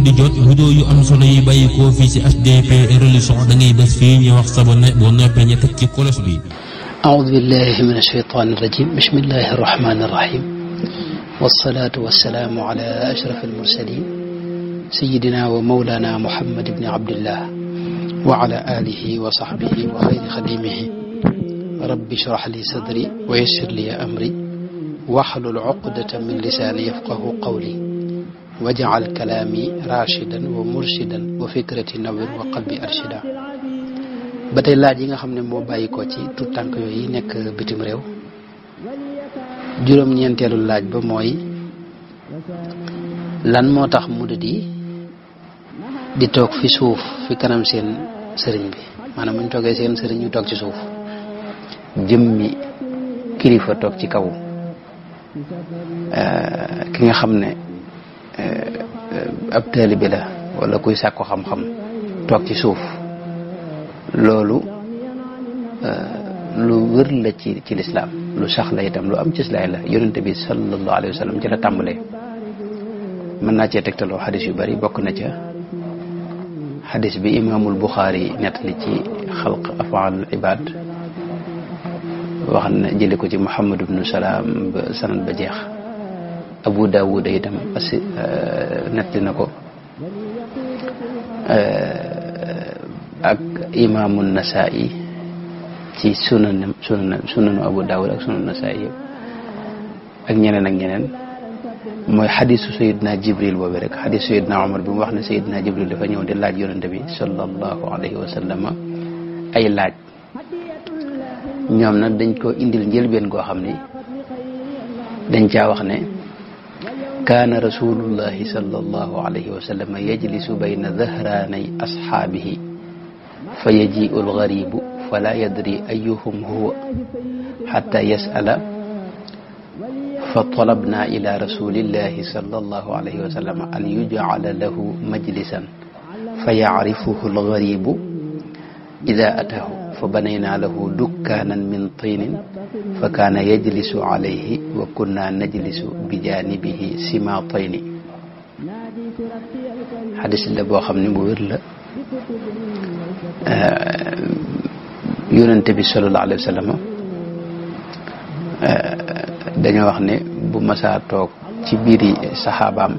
di jot vidéo yu am solo yi bàyyi ko fii ci HDP religion da ngay bés fii ñu wax sabone boo noppee ñu teg ci kolos bi. أعوذ بالله من الشيطان الرجيم بسم الله الرحمن الرحيم والصلاة والسلام على أشرف المرسلين سيدنا ومولانا محمد بن عبد الله وعلى آله وصحبه وخير خديمه رب اشرح لي صدري ويسر لي أمري واحلل عقدة من لساني يفقه قولي واجعل كلامي راشدا ومرشدا وفكرتي نور وقلبي أرشدا ba tey laaj yi nga xam ne moo bàyyi ko ci tout tànk yooyu nekk bitim réew juróom-ñeenteelu laaj ba mooy lan moo tax murid yi di toog fi suuf fi kanam seen sëriñ bi maanaam bu ñu toogee seen sëriñ ñu toog ci suuf jëmmi kilifa toog ci kaw ki nga xam ne ab taalibe la wala kuy sàkku xam-xam toog ci suuf loolu lu wër la ci lislaam lu sax la itam lu am ci islaam la yonente bi sallallahu alayhi wa sallam ci la tàmbalee mën naa cee tegtaloo xadis yu bari bokk na ca xadis bi imaamul Buxaari nettali ci xalq afaal ibad wax na jële ko ci Muhammad ibnu Salaam ba sanad ba jeex Abu Daawuda itam nettali na ko ak imaamu Nasaa'i ci sunanu Abu Daawud ak sunanu Nasaa'i yëpp ak ñeneen mooy xadisu Seydina Jibril boobu rek xadisu Seydina Omar bi mu wax ne Seydina Jibril dafa ñëw di laaj yonente bi sallallahu alayhi wa sallam ay laaj ñoom nag dañ ko indil njëlbeen goo xam ni dañ caa wax ne kaana rasulullahi sallallahu alayhi wa sallam yajlisu bayna dhahranay ashaabihi fa yaji'u al-gharibu fala yadri ayyuhum huwa hatta yas'ala fa talabna ila rasulillahi sallallahu alayhi wa sallam an yuj'ala lahu majlisan fa ya'rifuhu al-gharibu idha atahu fa banayna lahu dukkanan min tinin fa kana yajlisu alayhi wa kunna najlisu bi janibihi simatayni hadis la boo xam ne bu wér la yonente bi sallallahu alayhi wa sallam dañoo wax ne bu masaa toog ci biiri saxaabaam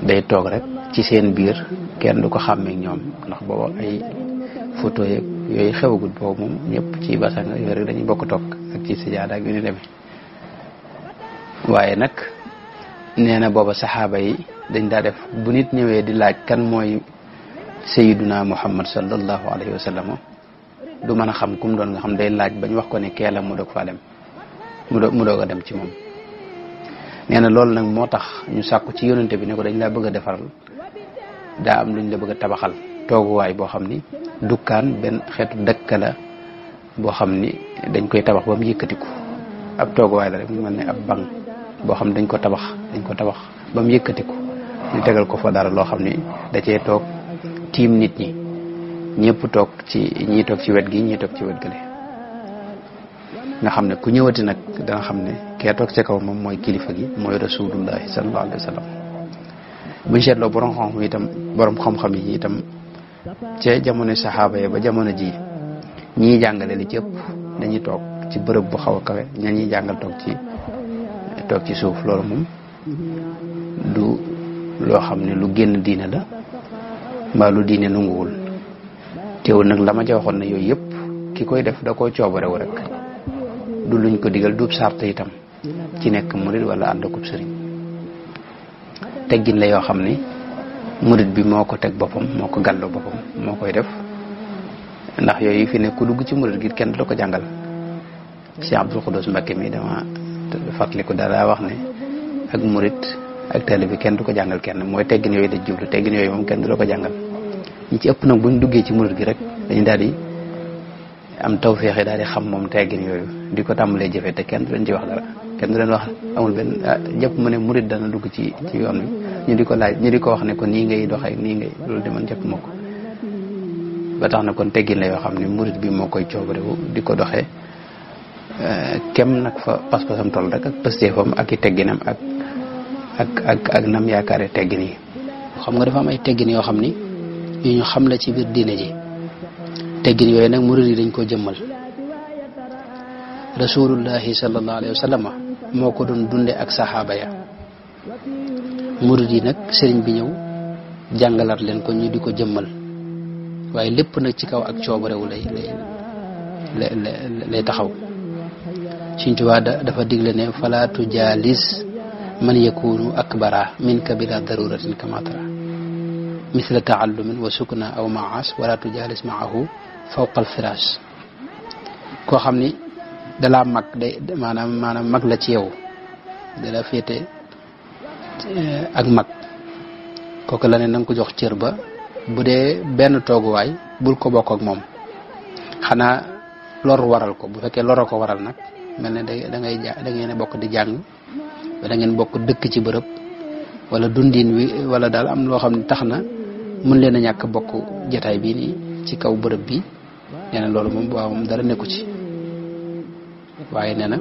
day toog rek ci seen biir kenn du ko xàmmeek ñoom ndax booba ay photo yeeg yooyu xewagul boobu moom ñëpp ci basanga yooyu rek dañuy bokk toog ak ci sijaada ak yu ni demee waaye nag nee na booba saxaaba yi dañ daa def bu nit ñëwee di laaj kan mooy Sayyiduna Muhammad sallallahu alayhi wa sallam du mën a xam kum doon nga xam day laaj bañ wax ko ne kee la mu doog faa dem mu doog a dem ci moom nee na loolu nag moo tax ñu sàkku ci yonente bi ne ko dañ laa bëgg a defaral daa am luñ la bëgg a tabaxal tooguwaay boo xam ni dukkaan benn xeetu dëkk la boo xam ni dañ koy tabax ba mu yëkkatiku ab tooguwaay la rek mu mel ne ab banc boo xam ne dañ ko tabax ba mu yëkkatiku ñu tegal ko fa dara loo xam ni da cee toog tiim nit ñi ñëpp toog ñii toog ci wet gi ñii toog ci wet gale nga xam ne ku ñëwati nag dana xam ne kee toog ca kaw moom mooy kilifa gi mooy rasulullahi sallallahu alayhi wa sallam buñ seetloo borom xam-xam yi itam ca jamono saxaaba yi ba jamono ji ñii jàngale li ci ëpp dañuy toog ci bërëb bu xaw a kawe ña ñuy jàngal toog ci suuf loolu moom du loo xam ne lu génn diine la mbaa lu diine nanguwul teewul nag la ma ca waxoon ne yooyu yëpp ki koy def da koo coobarewu rek du luñ ko digal duub sart itam ci nekk murid wala ànd akub sëriñ teggin la yoo xam ni murid bi moo ko teg boppam moo ko gàllu boppam moo koy def ndax yooyu fi ne ku dugg ci murid gi kenn du la ko jàngal Cheikh Abdul Xudoos Mbakke mi dama fàttaliku dara wax ne ak murid ak taalibe bi kenn du ko jàngal kenn mooy teggin yooyu la jublu teggin yooyu moom kenn du la ko jàngal ñi ci ëpp nag buñ duggee ci murid gi rek dañu daal di am tawféex yi daal di xam moom teggin yooyu di ko tàmbalee jëfee te kenn du leen ci wax dara kenn du leen wax amul benn jëpp mu ne murid dana dugg ci yoon wi ñu di ko laaj ñu di ko wax ne ko nii ngay doxee nii ngay loolu de man jëpp moo ko ba tax na kon teggin la yoo xam ne murid bi moo koy coobarewu di ko doxee kem nag fa pas-pasam toll rek ak pëstéefam ak i tegginam ak nam yaakaare teggin yi xam nga dafa am ay teggin yoo xam ni yu ñu xam la ci biir diine ji teggin yooyu nag murid yi dañ ko jëmmal rasulullahi sallallahu alayhi wa sallam moo ko doon dunde ak saxaaba ya murid yi nag sëriñ bi ñëw jàngalaat leen ko ñu di ko jëmmal waaye lépp nag ci kaw ak coobarewu lay taxaw Sëriñ Tuubaa dafa digle ne fala tujaalis man yakunu akbara minka bila daruratin kama tara misla taallumin wa sukna aw maas wala tujaalis maahu fawqa alfiraas koo xam ni dalaa mag day maanaam mag la ci yow dala féete ak mag kooku la ne na nga ko jox cër ba bu dee benn tooguwaay bul ko bokk ak moom xanaa lor waral ko bu fekkee loro ko waral nag mel ne da ngeen bokk di jàng da ngeen bokk dëkk ci bërëb wala dundin wi wala daal am loo xam ne tax na mën leen a ñàkk bokk jataay bii nii ci kaw bërëb bi nee na loolu moom waaw moom dara nekku ci waaye nee na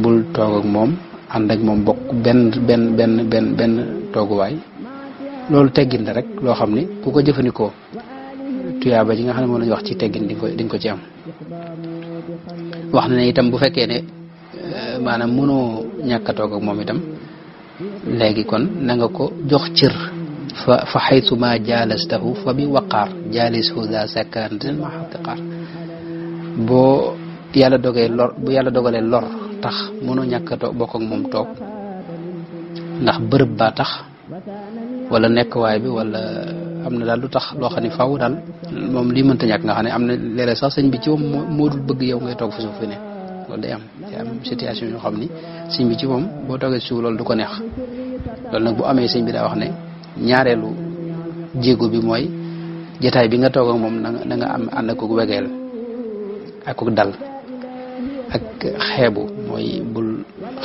bul toog ak moom ànd ak moom bokk benn tooguwaay loolu teggin la rek loo xam ni ku ko jëfandikoo tuyaaba ji nga xam ne moom lañu wax ci teggin di nga ko ci am wax na ne itam bu fekkee ne maanaam mënoo ñàkk a toog ak moom itam léegi kon na nga ko jox cër fa xaytu ma jaalastahu fa bi waqaar jaalishu za sakanatin ma xatiqaar boo yàlla dogalee lor tax mënoo ñàkk a bokk ak moom toog ndax bërëb baa tax wala nekk waay bi wala am na daal lu tax loo xam ne faaw daal moom lii mënta ñàkk nga xam ne am na léeg-léeg sax sëñ bi ci moom moo dul bëgg yow ngay toog fa suuf fi ne loolu day am situation yoo xam ni sëñ bi ci moom boo toogee suuf loolu du ko neex loolu nag bu amee sëñ bi daa wax ne ñaareelu jéego bi mooy jotaay bi nga toog ak moom na nga am ànd ak wegeel ak dal ak xeebu mooy bul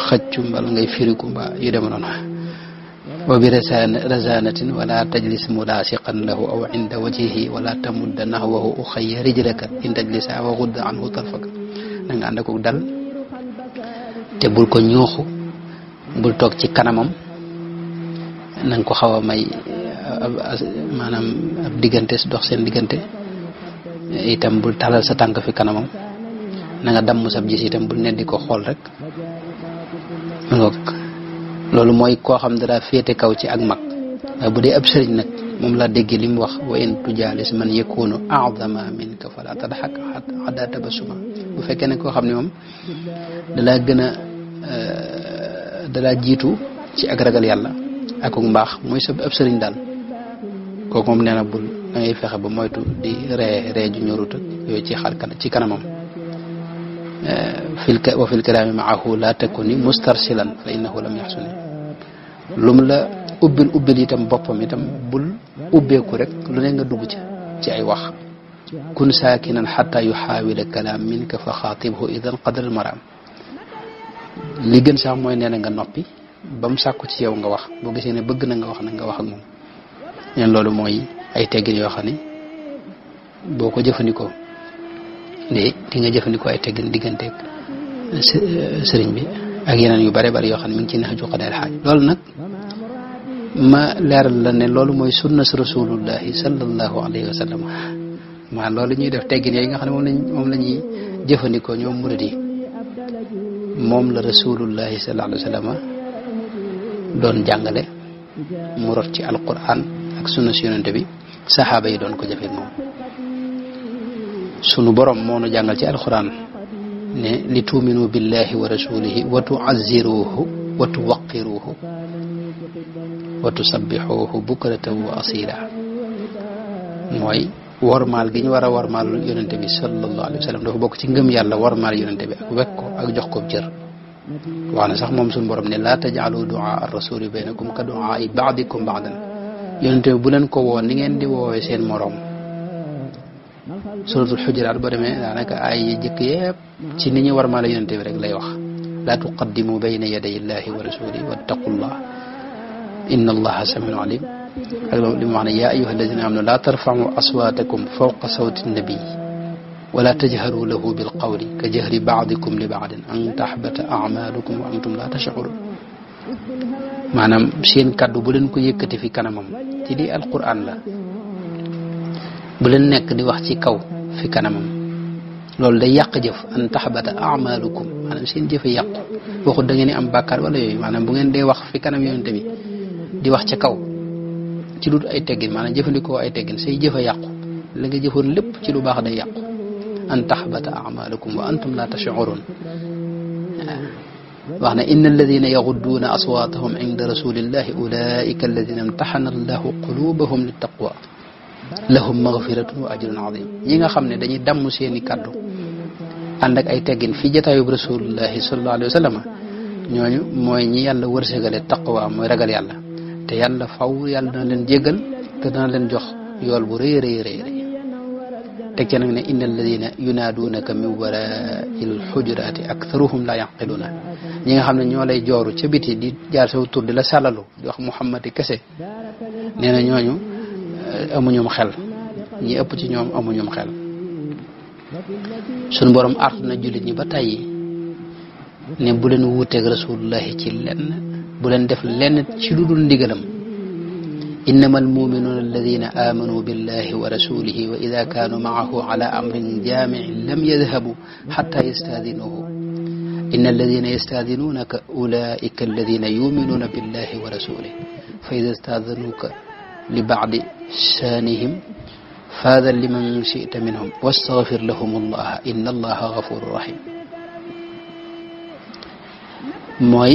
xëccu mbala ngay firiku mbaa yu dem noonu wa bi razanatin wala tajlis mulasiqan lahu aw inda wajhihi wala tamudda nahwahu uxayya rijlaka in tajlisa wa gudda anhu tarfaka na nga ànd ak dal te bul ko ñuuxu bul toog ci kanamam na nga ko xaw a may maanaam ab diggante dox seen diggante itam bul talal sa tànk fi kanamam na nga damm sab gis itam bul ne di ko xool rek loolu mooy koo xam dara féete kaw ci ak mag waaye bu dee ab sëriñ nag moom laa déggee li mu wax wa in tujaalis man yakunu a'zama minka fala tadhak ada tabasuma bu fekkee ne koo xam ne moom dalaa gën a dalaa jiitu ci ak ragal yàlla ak mbaax mooy sa ab sëriñ daal kooku moom nee na bul da ngay fexe ba moytu di ree ju ñorut ak yooyu ci kanamam wa fil kalaami maahu la takuni mustarsilan fa innahu lam yaxsuni lum la ubbil itam boppam itam bul ubbeeku rek lu ne nga dugg ci ay wax kun saakinan xata yuxaawila kalaam minka fa xaatibhu idan qadra al maraam li gën sax mooy nee na nga noppi ba mu sàkku ci yow nga wax boo gisee ne bëgg na nga wax nag nga wax ak moom neen loolu mooy ay teggin yoo xam ne boo ko jëfandikoo di nga jëfandikoo ay teggin digganteeg sëriñ bi ak yeneen yu bare bari yoo xam ne mi ngi ci Nahju Qadaa'il Haaj loolu nag ma leeral la ne loolu mooy sunna rasulullahi sallallahu alayhi wa sallam maa loolu ñuy def teggin yooyu nga xam ne moom la ñuy jëfandikoo ñoom murid yi moom la rasulullahi sallallahu alayhi wa sallam doon jàngale mu rot ci alquran ak sunna si yonente bi saxaaba yi doon ko jëfee moom sunu borom moo nu jàngal ci alquran ne li tuuminu billahi wa rasulihi wa tuazziruhu wa tuwaqiruhu wa tusabbixuhu bukratan wa asila mooy wormaal gi ñu war a wormaal yonente bi sallallahu alayhi wa sallam dafa bokk ci ngëm yàlla wormaal yonente bi ak wekk ko ak jox ko jër wax na sax moom suñu borom ne laa tajaalu duaa ar rasuli baynakum ka duaa baadikum baadan yonente bi bu leen ko woo ni ngeen di woowee seen morom suratul xujuraat boo demee daanaka ay yi jëkk yëpp ci ni ñu wormaal yonente bi rek lay wax laa tuqaddimu bayna yaday illahi wa rasulihi wattaqullah inna allaha samiun alim ak li mu wax ne yaa ayyuha alladina amanu laa tarfa'u aswaatakum fawqa sawti nabi wala tajharu lahu bil qawli ka jahri ba'dikum li ba'din an tahbata a'malukum wa antum la tash'urun maanaam seen kaddu bu leen ko yëkkati fi kanamam ci di alquran la bu leen nekk di wax ci kaw fi kanamam loolu day yàq jëf an taxbata amalukum maanaam seen jëf yàqu waxut da ngeen di am bàkkaar wala yooyu maanaam bu ngeen dee wax fi kanam yonente bi di wax ca kaw ci lu ay teggin maanaam jëfandikoo ay teggin say jëf a yàqu la nga jëfoon lépp ci lu baax day yàqu an taxbata amalukum wa antum la tash'urun wax na inna alladina yaxudduuna aswaatahum inda rasulillahi ulaika alladina imtaxana allahu qulubahum littaqwa lahum magfiratun wa ajrun azim ñi nga xam ne dañuy damm seeni kaddu ànd ak ay teggin fi jataayub rasulullahi sallallahu alayhi wa sallam ñooñu mooy ñi yàlla wërsëgale taqwa mooy ragal yàlla te yàlla faw yàlla dana leen jéggal te dana leen jox yool bu rëy rëy rëy rëy teg ca nag ne inna alladina yunaaduunaka min waraai lxujuraati aktharuhum la yaqiluuna ñi nga xam ne ñoo lay jooru ca biti di jaar saw tur di la sàllalu di wax muhammadi kese nee na ñooñu amuñum xel ñi ëpp ci ñoom amuñum xel suñu borom artu na jullit ñi ba tàyyi ne bu leen wuuteeg rasulullahi ci lenn bu leen def lenn ci lu dul ndigalam innama almuminuuna alladina aamanu billahi wa rasulihi wa ida kaanu maahu ala amrin jaamicin lam yadhabu xata yastaadinuhu inna alladina yastaadinuunaka ulaika alladina yuminuuna billahi wa rasulihi fa ida staadanuuka li bacdi shaanihim faadan liman shita minhum wastaghfir lahum allaha inna allaha gafuru rahim mooy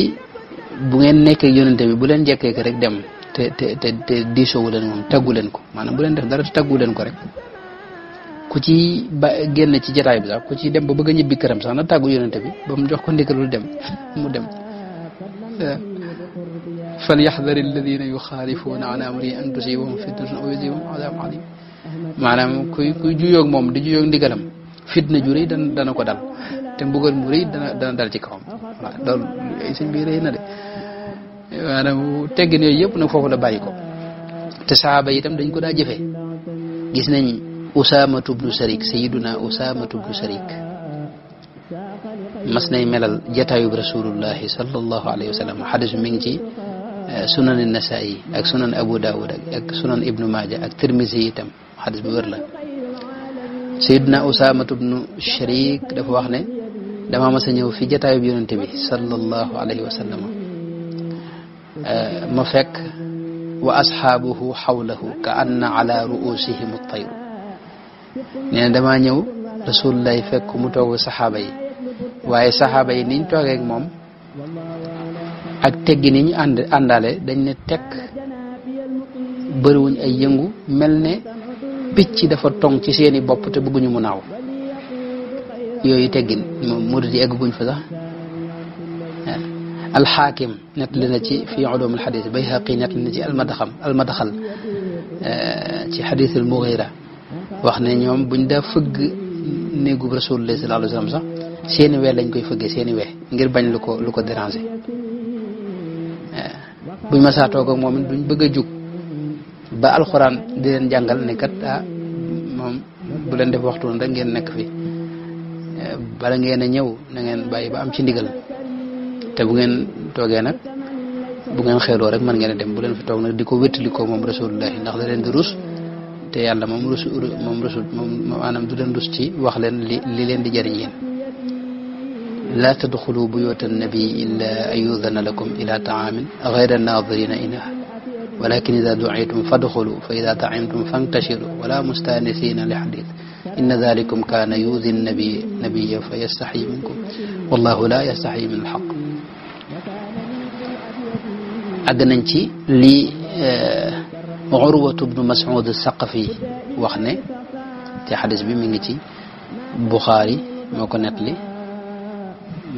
bu ngeen nekkee yonente bi bu leen jekkee ko rek dem te diisoowu leen moom taggu leen ko maanaam bu leen def dara te taggu leen ko rek ku ci ba génn ci jataay bi sax ku ci dem ba bëgg a ñibbi këram sax na tàggu yonente bi ba mu jox ko ndigalul dem mu dem falyaxdari alladina yuxaalifuuna an amri an tusibahum fitnatun aw yusibahum adabun alim maanaam kuy juyoog moom di juyoog ndigalam fitna ju rëy dana ko dal te mbugal mu rëy dana dal ci kawam waaw loolu sëñ bi rëy na de maanaam teggin yooyu yëpp nag foofu la bàyyi ko te sahaaba yi itam dañ ko daa jëfee gis nañ usaamatu bnu sharik sayiduna usaamatu bnu sharik mas nay melal jataayub rasulullahi sallallahu alayhi wa sallam xadis mi ngi ci sunan nasaa'i ak sunan abu daawud ak sunan ibnu maaja ak tirmisi itam xadis bu wér la sayiduna usaamatu bnu sharik dafa wax ne dama mas a ñëw fi jataayub yonente bi sallallahu alayhi wa sallam ma fekk wa asxaabuhu xawlahu ka anna ala ruusihim at-tayr nee na damaa ñëw rasulullahi fekk mu toog saxaaba yi waaye saxaaba yi niñ toogee ak moom ak teggi ni ñu àndaale dañ ne tekk bëriwuñ ay yëngu mel ne picc dafa tong ci seeni bopp te bëgguñu mu naaw yooyu teggin moom murid yi egguñ fa sax alxaakim nettali na ci fi ulum alxadis bayhaqi nettali na ci almadaxal ci xadis al mughira wax ne ñoom buñ daa fëgg néegub rasulullah sallallahu alayhi wa sallam sax seeni we lañ koy fëggee seeni we ngir bañ lu ko déranger buñ ma saa toog ak moom duñ bëgg a jug ba alxuraan di leen jàngal ne kat moom bu leen def waxtu rek ngeen nekk fi bala ngeen a ñëw na ngeen bàyyi ba am ci ndigal te bu ngeen toogee nag bu ngeen xeeloo rek mën ngeen a dem bu leen fi toog nag di ko wéttali ko moom rasulullahi ndax da leen di rus te yàlla moom maanaam du leen rus ci wax leen li leen di jëriñ yéen laa tadxulu buyuta annabi illa an yudana lakum ila taamin gayra nadirina inaha walakin ida duitum fadxulu fa ida taimtum fantashiru wala mustanisina li xadis inna dalikum kaana yuudi nabiya fa yastaxyi minkum wallahu la yastaxyi min alxaq àgg nañ ci lii urwatu bnu mas'ud saqafi wax ne te xadis bi mi ngi ci buxaari moo ko nettali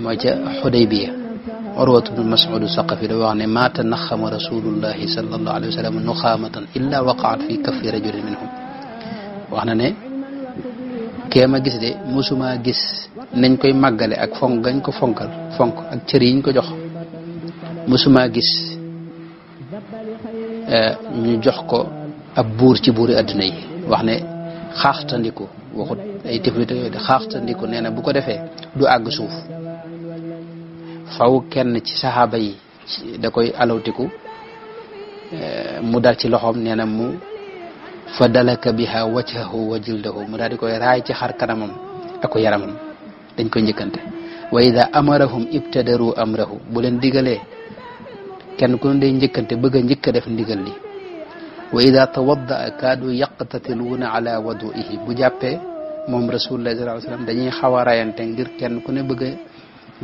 mooy ca xudaybiya urwatu bnu mas'ud saqafi da wax ne ma tanaxama rasulullahi sallallahu alayhi wa sallam nuxaamatan illa waqaat fi kaffi rajulin minhum wax na ne kee ma gis de musuma gis nañ koy màggale ak fonk gañ ko fonk ak cër yiñ ko jox musuma gis ñu jox ko ab buur ci buuri adduna yi wax ne xaaxtandiku waxut ay tiflite yooyu de xaaxtandiku nee na bu ko defee du àgg suuf faw kenn ci saxaaba yi da koy alawtiku mu dal ci loxoom nee na mu fa dalaka biha wajhahu wa jildahu mu daal di koy raay ci xar kanamam ak ko yaramam dañ koy njëkkante wa ida amarahum ibtadaru amrahu bu leen digalee kenn ku ne day njëkkante bëgg a njëkk a def ndigal li wa ida tawaddaa kaadu yaqtatiluuna ala waduihi bu jàppee moom rasulullah sallallahu alayhi wasallam dañuy xaw a rayante ngir kenn ku ne bëgg a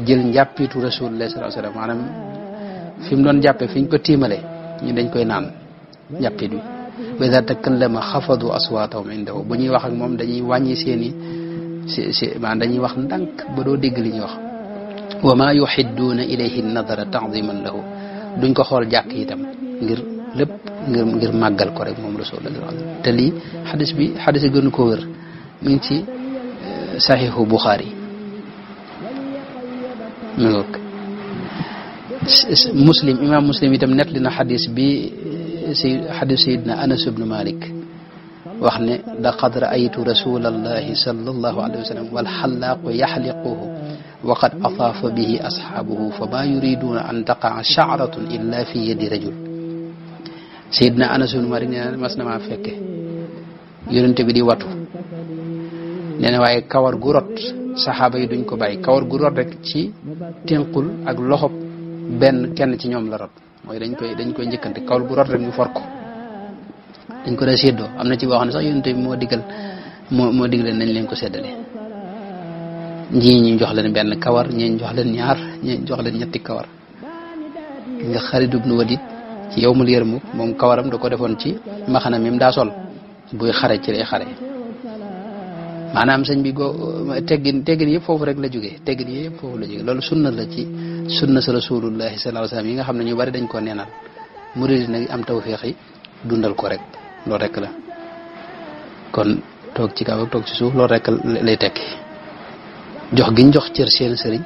jël njàppitu rasulullah sallallahu alayhi wasallam maanaam fi mu doon jàppee fi ñu ko tiimale ñu dañ koy naan njàppit bi wa ida takallama xafadu aswaatahum indahu bu ñuy wax ak moom dañuy wàññi seeni maanaam dañuy wax ndànk ba doo dégg li ñuy wax wa ma yuhidduuna ilayhi nadara ta'ziman lahu duñ ko xool jàkk itam ngir lépp ngir màggal ko rek moom rasulullah sallallahu alayhi wasallam te lii xadis gënu ko wér mi ngi ci saxiixu Buxaari mi ngoog muslim imam muslim itam net li na xadis bi xadis sayidna Anas ibnu Malik wax ne laqad ra'aytu rasulallahi sallallahu alayhi wa sallam wal xallaaqu yaxliquhu wa qad ataafa bihi asxaabuhu fa ma yuriduna an taqaa sha'ratun illa fi yadi rajul sayidna Anas ibnu Malik nee na mas na maa fekke yonente bi di watu nee na waaye kawar gu rot saxaaba yi duñ ko bàyyi kawar gu rot rek ci tenqul ak loxob benn kenn ci ñoom la rot mooy dañ koy njëkkante kawar gu rot rek ñu for ko dañ ko daa séddoo am na ci boo xam ne sax yonente bi moo digle nañ leen ko séddale ñii ñu jox leen benn kawar ñii ñu jox leen ñaar ñii ñu jox leen ñetti kawar nga Xaalid ibn Walid ci yawmul Yarmuk moom kawaram da ko defoon ci mbaxana mi mu daa sol buy xare ci lay xare maanaam sëñ bi teggin yëpp foofu rek la jógee teggin yëpp foofu la jógee loolu sunna la ci sunna sa rasulullahi sallallahu alayhi wasallam yi nga xam ne ñu bari dañ koo neenal murid nag am tawfeex yi dundal ko rek loolu rek la kon toog ci kaw ak toog ci suuf loolu rek lay tekki jox giñ jox cër seen sëriñ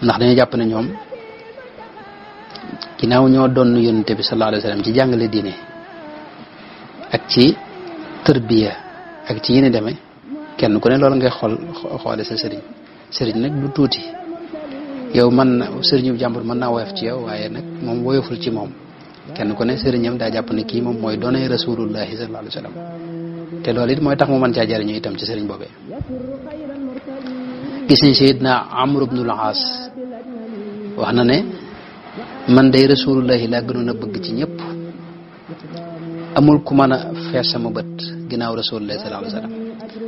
ndax dañu jàpp ne ñoom ginnaaw ñoo doon yonente bi sallallahu alayhi wasallam ci jàngale diine ak ci tërbiya ak ci yéene demee kenn ku ne loolu ngay xoole sa sëriñ nag du tuuti yow man na sëriñu jàmbur mën naa woyof ci yow waaye nag moom woyoful ci moom kenn ku ne sëriñam daa jàpp ne kii moom mooy doonay rasulullahi sallallahu alayhi wasallam te loolu it mooy tax mu mën caa jariñu itam ci sëriñ boobee gis nañ Seydina Amr ibn al-As wax na ne man day rasulullahi laa gënoon a bëgg ci ñëpp amul ku mën a fees sama bët ginnaaw rasulullahi sallallahu alayhi wasallam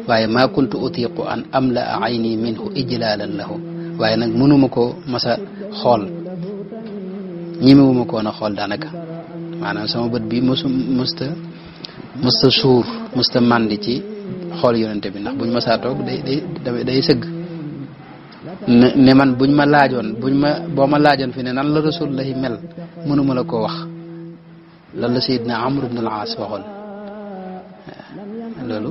waaye maa kuntu utiqu an amla ayni minhu ijlalan lahu waaye nag mënuma ko masa xool ñemewuma ko woon a xool daanaka maanaam sama bët bi musta suur musta màndi ci xool yonente bi ndax buñ masaa toog day sëgg ne man boo ma laajoon fi ne nan la rasulullahi mel mënuma la koo wax lan la Seydina Amr ibn al-As waxoon loolu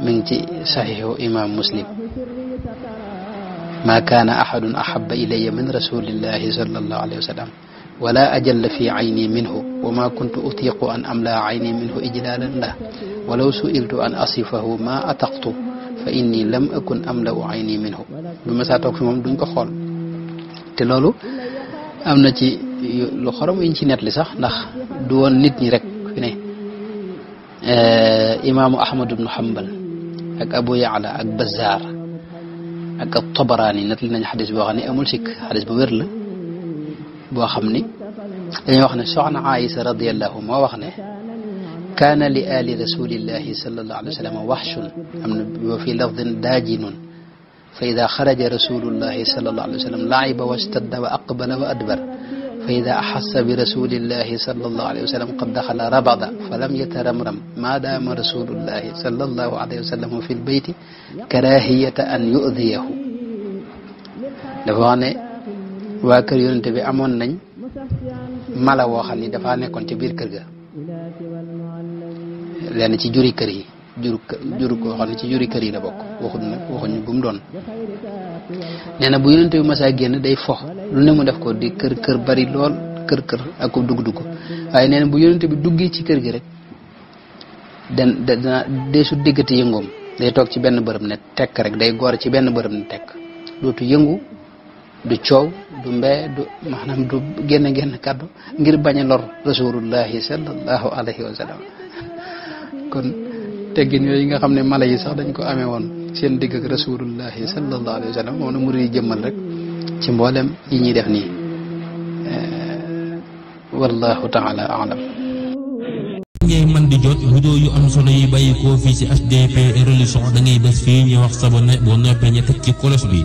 mi ngi ci saxiixu imam Muslim ma kaana ahadun ahabba ilayya min rasulillahi sallallahu alayhi wa sallam wala ajalla fi ayni minhu wa ma kuntu utiqu an amla ayni minhu ijlalan lah walaw su'iltu an asifahu ma ataqtu fa inni lam akun amla'u ayni minhu bu ma saa toog fi moom duñ ko xool te loolu am na ci lu xorom yiñ ci nettali sax ndax du woon nit ñi rek fi ne imaamu Ahmad ibn Hanbal ak Abu Ya'la ak Bazzar ak Tabarani nettali nañ xadis boo xam ne amul sikk xadis bu wér la boo xam ni dañuy wax ne soxna Aïsa radiyallahu moo wax ne kaana li ali rasulillahi sallallahu alayhi wa sallam waxshun am na wa fi lafdin daajinun fa ida xaraja rasulullahi sallallahu alayhi wa sallam laiba wastadda wa aqbala wa adbar fa ida axassa bi rasulillahi sallallahu alayhi wa sallam qad daxala rabada fa lam yataramram ma daama rasulullahi sallallahu alayhi wa sallam fi lbeyti karahiyata an yudiyahu dafa wax ne waa kër yonente bi amoon nañ mala woo xam ni dafa nekkoon ci biir kër ga lenn ci juri kër yi juru koo xam ne ci juri kër yi la bokk waxuñu bu mu doon nee na bu yonente bi masaa génn day fo lu ne mu def ko di kër bari lool kër ak ko dugg waaye nee na bu yonente bi duggee ci kër gi rek dana deesu déggati yëngoom day toog ci benn bërëb ne tekk rek day goor ci benn bërëb ne tekk dootu yëngu du coow du mbee du maanaam du génn kàddu ngir bañ a lor rasulullahi sallallahu alayhi wa sallam kon teggin yooyu nga xam ne mala yi sax dañ ko amee woon seen digg ak rasulullahi sallallahu alayhi wa sallam moom na murid yi jëmmal rek ci mboolem yi ñuy def nii wallahu taala alam. ngay man di jot vidéo yu am solo yi bàyyi ko fii ci HDP Religion da ngay bés fii ñu wax sabonné boo noppee ñu teg ci cloche bi.